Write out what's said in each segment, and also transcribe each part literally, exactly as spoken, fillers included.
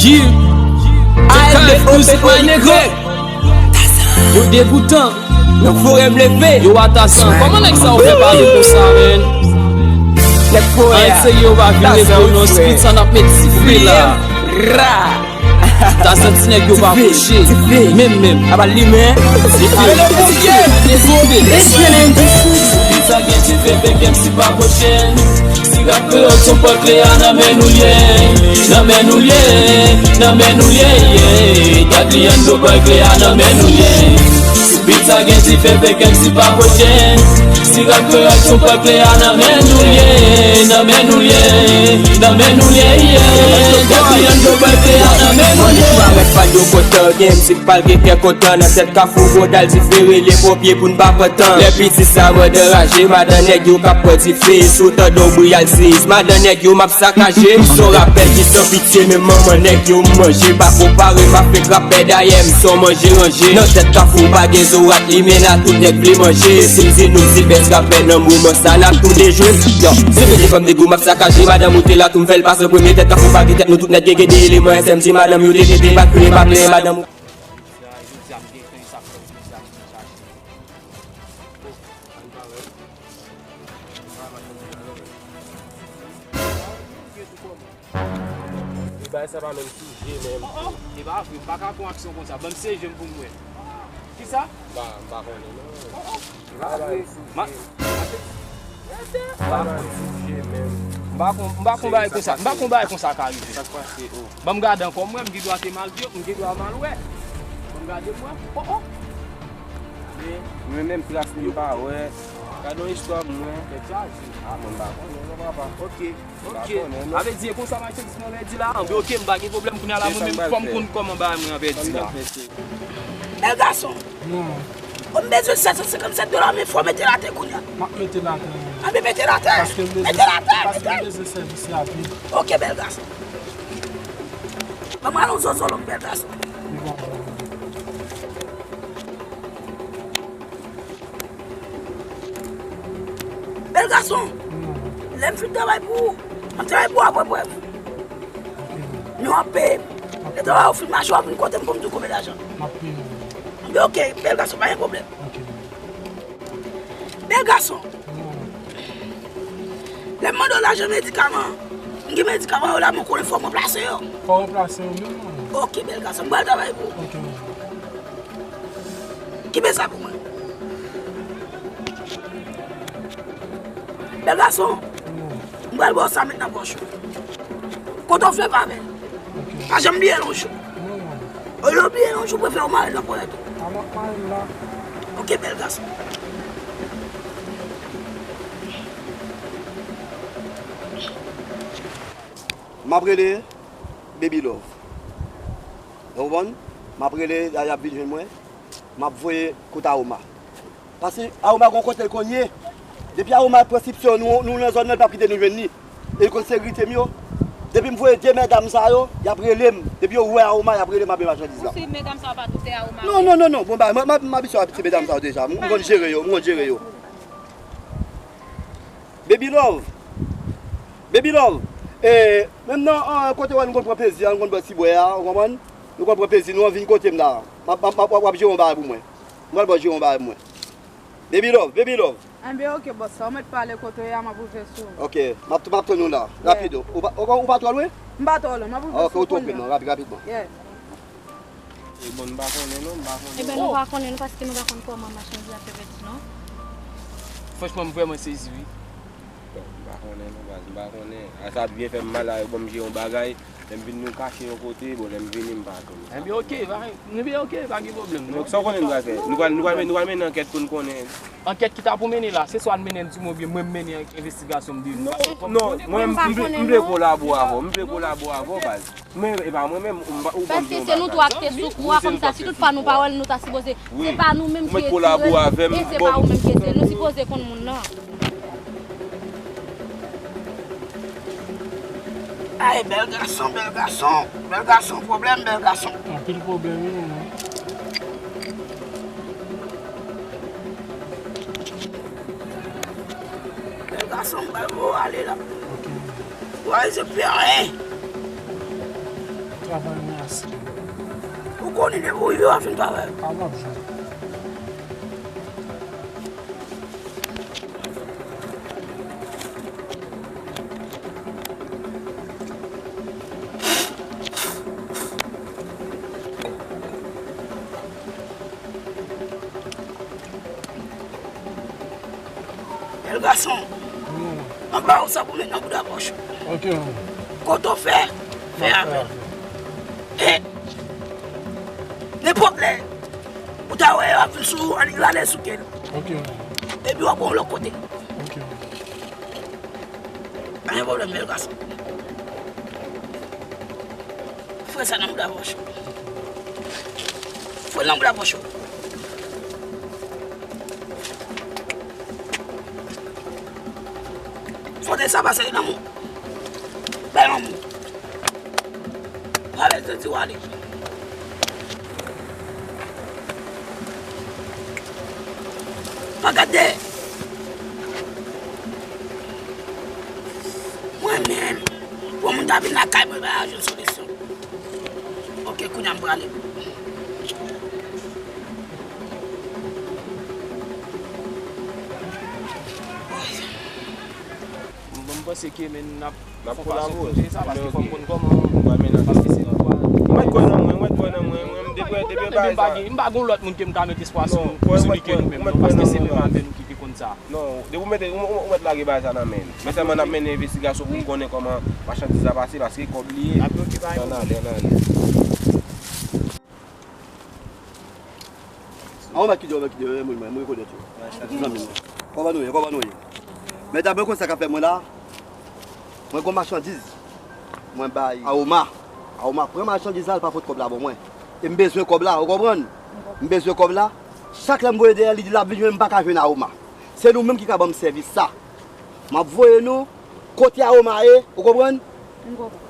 Yeah. T K F Music, my nigga. Yo degoutan. Nan forè m leve. Yo atasan. Kòman nèg sa yo fè pale konsa, man? Nèg forè a. An serye, yo pa vin reponn non, street sa n ap met dife la. Ra. Ta santi nèg yo pa kouche. Menm, menm. Aba limen. Dife. Dife. Dife. Sa gen dife, fè kèm si pa kouche. Si rap kreyòl se yon pòtre a nan men nou l ye, nan men nou l ye, nan men nou l ye, yeah. Dadly Yando pòtre a nan men nou l ye. Si bit sa gen dife, fè kèm si pa kouche. Si rap kreyòl se yon pòtre a nan men nou l ye, nan men nou l ye, nan men nou l ye, yeah. Dadly Yando pòtre a nan men nou l ye. Parèt pa yo kontan, gen M C pral gen kè kontan nan tèt kafou, gwo dal dife, rele ponpye pou n pa pran tan. Lè piti sa rann anraje, madan nèg yo k ap pran dife, si w tande yon bri al sezi, madan nèg yo m ap sakaje. M se yon rapè ki san pitye, menm manman nèg yo m manje. Pa konpare m avèk rapè, dayè m se yon manje ranje. Nan tèt kafou pa gen zo rat, limen la tout nèg vle manje. Si m di nou Zilbès rapè nan moman sa n ap tou dejwe. Yo, se vre devan m degou m ap sakaje, madanm ou te la tou m fè l pase an premye. Tèt kafou pa gen tèt, nou tout nèg gen gen de eleman, S M G madanm yo te pete, pa kriye pa plenyen madanm ou. Bagay sa pa menm sou je menm. Oh, oh. E pa vre, m pa ka pran aksyon konsa. Ban m seje m pou m wè. Kisa? M pa, m pa konnen non. Oh, oh. E pa vre. Ma-, m pa, m pa kon, m pa kon bagay konsa. M pa kon bagay konsa ka rive. Sa k pase, oh? Ban m gade ankò, m wè, m gen dwa te mal vye, m gen dwa mal wè. Ban m gade m wè. Oh, oh. Men, mwen menm tras li m pa wè. Gade yon istwa m wè. Tèt chaje. Ah, mwen m pa konnen non, papa. Ok. Ok. Sa vle di e konsa machandiz mwen redi la. Anben, ok, m pa gen pwoblèm kounye a la, mwen menm fò m konn kòman bagay mwen an pèdi la. Bèl gason. Non. Ou m bezwen sèt san senkannsèt dola, men fò w mete l atè kounye a. M ap mete l atè. Anben, mete l atè. Paske m bezwen, mete l atè, paske m bezwen sèvis rapid. Ok, bèl gason. Ban mwen yon zozolòm, bèl gason. Li bon, bon, bon. Bèl gason, lè m fin travay pou ou, m ap travay pou ou apre prèv. Men w ap peye m. Lè travay ou fin mache, w ap vin kote m pou m di w konbyen lajan. M ap peye w. Anben, ok, bèl gason, pa gen pwoblèm. Ok. Bèl gason, lè m mande w lajan medikaman, m gen medikaman yo la, men w konnen fò m ranplase yo. Fò w ranplase yo menm, non? Ok, bèl gason, m pral travay pou ou. Ok, mwen. Kenbe sa pou mwen. Bèl gason, m pral ba w sa met nan pòch ou. Kote w flèv avè l? Pa janm bliye l yon jou. Olye w bliye l yon jou, prefere w mare l nan ponyèt ou. A, m ap mare l la. Ok, bèl gason. M ap rele Baby Love. Ou konprann? M ap rele, y ap vin jwenn mwen. M ap voye kote Aroma. Paske Aroma gon kote l konn ye. Depi Aroma pran sipsyon nou, nou nan zòn nan, l p ap kite nou jwenn li. E l konn sekirite m yo. Depi m voye de medam sa yo, y ap rele m. Depi yo wè Aroma, y ap rele m ap machandiz la. Ou se medam sa yo pa tou se Aroma? Non, non, non, non. Bon, ba, m, m, m abitye ak ti medam sa yo deja. M konn jere yo, m konn jere yo. Baby Love. Baby Love. E, menm nan, an, kote w a, nou konn pran plezi a, nou konn bwè ti bwè a, ou konprann? Nou konn pran plezi, nou anvi vin kote m la. M ap, m ap, w ap, w ap jere yon bagay pou mwen. M pral ba w jere yon bagay pou mwen. Baby Love, Baby Love. Enben, ok, bòs, sa w mèt pale kote w ye a, m ap rive sou ou. Ok, m ap, m ap tann ou la, rapid. Ou pa, ou, ou pa twò lwen? M pa twò lwen, m ap rive sou ou kounye a. Ok, ou twonpe non, rapid, rapidman. Yeah. E bon, m pa konnen non, m pa konnen. Eben, nou pa konnen non, paske nou pa konn kòman machandiz la fè pèdi non. Franchman, m vrèman sezi, wi. Bon, m pa konnen non, baz, m pa konnen. A sa t byen fè m mal la, yo ban m jere yon bagay. Lè m vin nou kache yon kote, bon, lè m vini, m pa konnen. Enben, ok, pa, enben, ok, pa gen pwoblèm non. Donk, sa w konnen nou pral fè? Nou pral, nou pral, nou pral mennen ankèt pou n konnen. Ankèt ki ta pou mennen la, se swa n mennen l sou mwen oubyen mwen m mennen envestigasyon m de nou. Non, non, mwen, m, m vle, m vle kolabo avè w, m vle kolabo avè w, baz. Men, e pa mwen menm, ou m pa, ou ban m yon bagay. Paske se nou twa ki te sou kou a, kòmsa, si tout fwa nou pa wè l, nou ta sipoze, se pa nou menm ki retire l, e se pa ou menm ki retire l. Nou sipoze konn moun nan. Ay, bèl gason, bèl gason, bèl gason, pwoblèm, bèl gason. Anpil pwoblèm, wi, non. Bèl gason, m pral voye w ale la. Ok. Ou pa bezwen pè anyen. Travay mwen ase. Ou konnen depi ou rive w ap jwenn travay. A w ap jwenn. Bèl gason. Wi, manman. Anba ou sa pou met nan bouda pòch ou. Ok, manman. Kote w fè, fè avè l. E nenpòt lè, ou ta wè yo ap vin sou ou, annik rale sou kè l. Ok, manman. Epi w ap pran yon lòt kote. Ok, manman. Pa gen pwoblèm, bèl gason. Fouye sa nan bouda pòch ou. Fouye l nan bouda pòch ou. Fouye sa pase nan men w. Bay manman w. Pale, santi w ale. Pa gade. Mwen menm, pou moun ta vin lakay mwen, pa jwenn solisyon. Ok, kounye a m prale. Mwen, m panse ke men n ap, n ap fò pase yon kolabore pwojè sa, paske fò m konn kòman, paske se nou kwa. Ou mèt kwè nan mwen, ou mèt kwè nan mwen, mwen, m depi, depi bagay sa. M pa gen, m pa gen lòt moun ke m ka met espwa sou, sou li ke nou menm, non, paske se menm avè nou ki te konn sa. Non, depi ou mete, ou, ou, ou mèt lage bagay sa nan men n. Men sèlman n ap mennen envestigasyon pou n konnen kòman machandiz la pase, paske kòb li ye. Ann ale, ann ale. Aoma ki di, Aoma ki di, mwen, mwen rekonèt yo. Zanmi m. Kòman nou ye? Kòman nou ye? Medam, mwen konn sa k ap fè mwen la. Mwen gon machandiz. Mwen bay Aoma. Aoma pran machandiz la, l pa pot kòb la ban mwen. E m bezwen kòb la, ou konprann? M bezwen kòb la. Chak lè m voye dèyè, li di l ap vin jwenn, m pa ka jwenn Aoma. Se nou menm ki ka ban m sèvis sa. M ap voye nou kote Aoma ye, ou konprann? M konprann.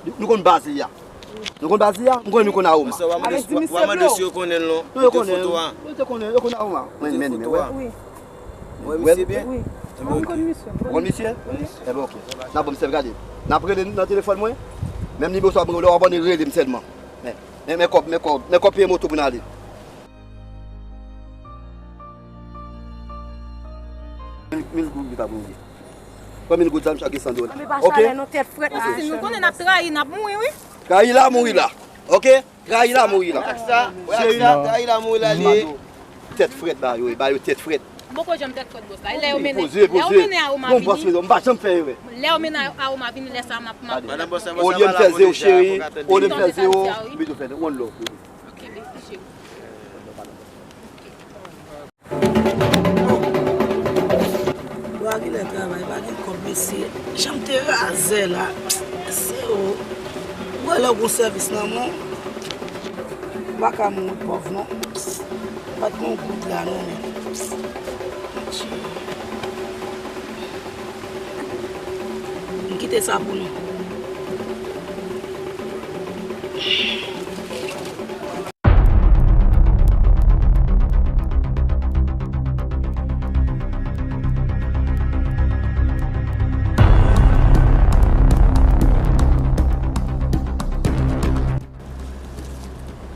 Nou konn baz li a. Nou konn baz li a? M konnen nou konn Aoma. Avèk di misye Blo. Non, yo konnen. Yo te konnen, yo konn Aoma. Mwen, men nimewo. Wi. Ou wè misye byen? Wi. Mwen konn misye. Ou konn misye? Wi. Enben, ok. N ap ban m sèvis, gade. N ap rele nan telefòn mwen. Menm nimewo sa, lè w abòne, rele m sèlman. Men, men, men kòb, men kòb, men kòb peye moto pou n ale. Mil, mil goud li ta pou m ye. Pran mil goud sa, m chak gen san dola. Anbe pa chalè non, tèt frèt la. Si nou konnen n ap trayi, n ap mouri, wi. Trayi la, mouri la. Ok? Trayi la, mouri la. Ak sa, wè ak sa, trayi la, mouri la, li ye. Tèt frèt ba yo, ba yo tèt frèt. M poko janm tèt frèt, bòs la. E lè yo mennen, lè yo mennen Aoma vini. Bon, bòs, m pa janm fè erè. Lè yo mennen Aoma vini, lè sa m ap, m ap. Olye m fè zewo, cheri. Olye m fè zewo. M bezwen fè one love. Ok, mèsi, cheri. Bwa gen lè travay pa gen kòb, mesye. Jan m te razè la. Se o. Ou wè lè w gon sèvis nan men w, ou pa ka mouri pòv non. Pa t gon goud la non, men. M kite sa pou nou.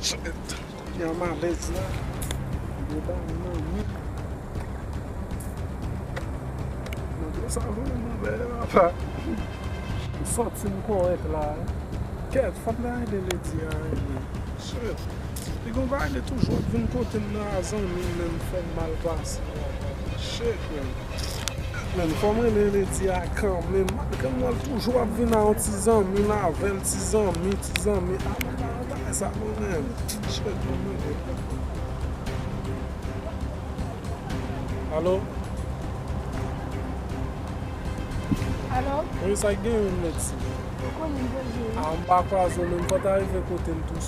Shit, kounye a m alèz la. Yo ba m nan men. Nan dlo sa vre, m ouvè, papa. M santi m kòrèk la, wi. Kèt, fòk la rele Lady a, wi. Shit. Li gon bagay, li toujou ap vin kote m nan a zanmi m, men m fè m mal pase, papa. Shit, man. Men fò m rele Lady a kanmenm. Malgre m wè l toujou ap vin a yon ti zanmi, m avè l, ti zanmi, ti zanmi. A, bagay sa, mwen menm. Shit, mwen menm. Alo? Alo? Wi, sa k genyen, Lady? Ou konnen m poze wi. A, m pa kwaze w, men m fò ta rive kote m tou.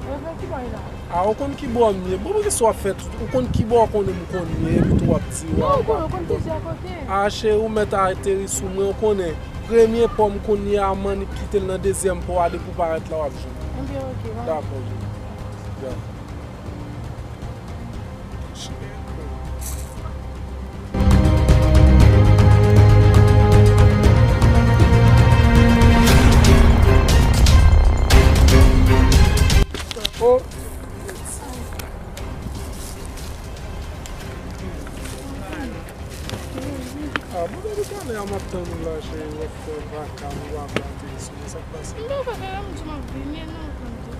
Mwen fè ki bò w la? A, ou konn ki bò m ye. Bon, poukisa w ap fè tout? Ou konn ki bò w konnen m konn ye, epi tou w ap di w. Non, ou konn, ou konn plizyè kote. A, cheri, ou mèt ateri sou mwen, ou konnen. Premye pò m konn ye a, m annik kite l nan dezyèm pò a, depi w parèt la, w ap jwenn. Ebyen, ok, bye. Dakò, cheri. Bye. Sa k pase? M pa fè kè m di m ap vini non.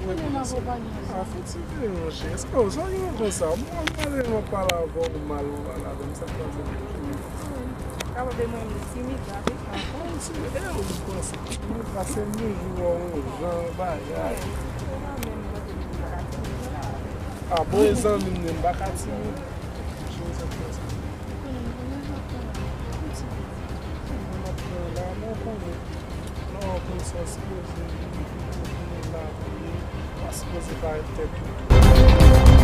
Konnen m akonpanye a fouti de yon chè. Èske w sonje yon konsa? Mwen mwen m ap pale avè w mal ou mal avè m. Sa k pase? Kapab de mwen m timid la wi. Ankò yon ti e ou panse timid paske m toujou wè w yon jan bagay. A bon e zanmi m ne m pa ka timid. Cheri sa k pase? Mwen ap pran la mwen konnen. Lè w konn sa w sipoze vini pou konnen la pou li. Pa sipoze parèt tèt ou.